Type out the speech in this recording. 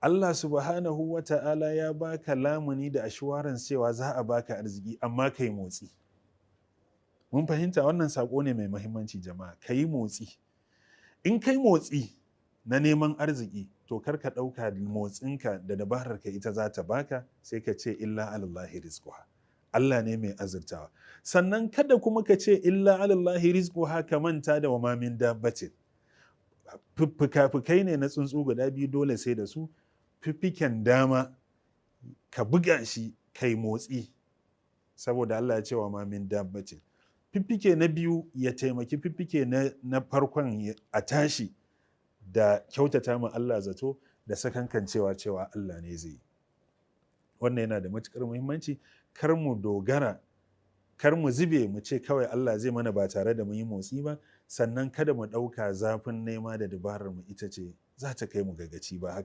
Allah subhanahu wa ta'ala ya baka lamuni da assurance cewa za a baka arziki, amma kai motsi. Mun fahimta? Wannan sako ne mai muhimmanci, jama'a. Ka yi motsi. In kai motsi na neman arziki, to kar ka ɗauka motsinka da dabararka ita za ta baka. Sai ka ce illa alallahi rizquha, Allah ne mai azurtawa. Sannan kada kuma ka ce illa alallahi rizquha ka manta da wa ma min dabbatin. Fuka-fukai ne na tsuntsu guda biyu, dole sai da su. Fiffiken dama ka buga shi, kai motsi, saboda Allah ya ce wa ma min dabbatin. Fiffike na biyu ya taimaki fiffike na farkon, a tashi da kyautata ma Allah zato da sakankancewa cewa Allah ne zai yi. Wannan yana da matukar muhimmanci. Kar mu dogara, kar mu zube mu ce kawai Allah zai mana ba tare da mun yi motsi ba. Sannan kada mu ɗauka zafin nema da dabarar mu ita ce za ta kai mu ga gaci. Ba haka.